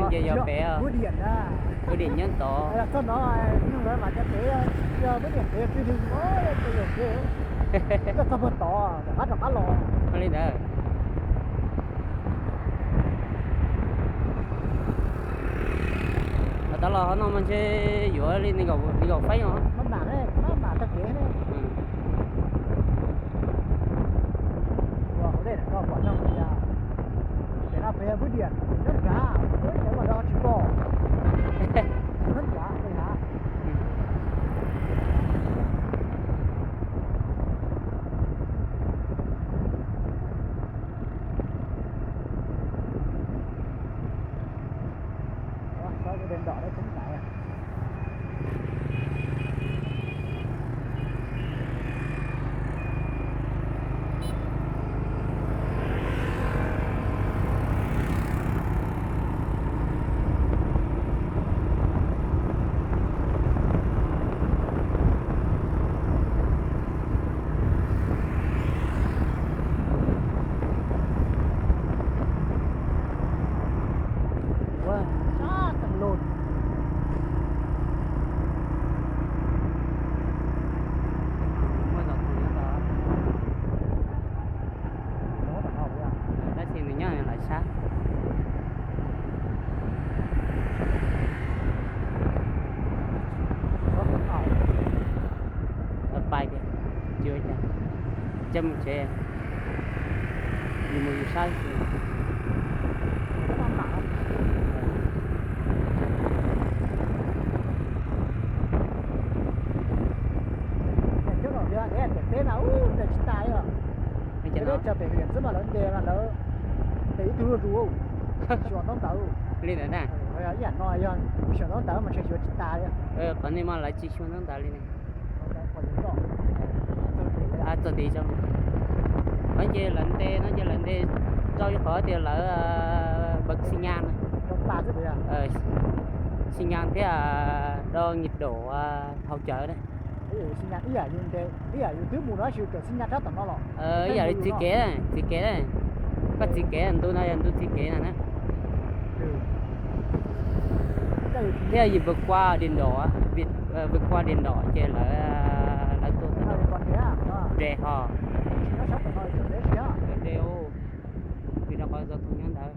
Ces yog pem, ua diam nyob tod. Txog no, txog pem, txog puag tod, rov qab rov qab los. Li ntawd. Tov los qhov no mas ntshe yuav li nees nkaum feeb os. Tab sis nws nyob lawv sab. Pais tiag, tsis ua cas, coj mus tsev, yus mus yus sab. Peb no ua cas tsis tas li os. Peb cov pem xwb mas lawv ntes mas lawv ntes ib tug luaj zus, xyuas ntaub ntawv. Li ntawd na. Ib yam no yog xyuas ntaub ntawv mas ntshe xyuas tsis tas li. Qhov nej mas lawv tsis xyuas ntaub ntawv li ne. Txog tid, no ces lawv ntes, no ces lawv ntes rau ib qhov tias lawv npawg xi nyas, xi nyas thiab do nhiệt độ hậu chở na. Ib yam li txiv kev, txiv kev, koj txiv kev, ntu no yog ntu txiv kev na na. Thiab yus vượt qua đèn đỏ, vượt qua đèn đỏ ces lawv, lawv tuaj tau nres ho. Nres, vim rau qhov zos tus nyob ntawd.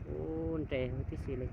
Ub, nres huv tib si li.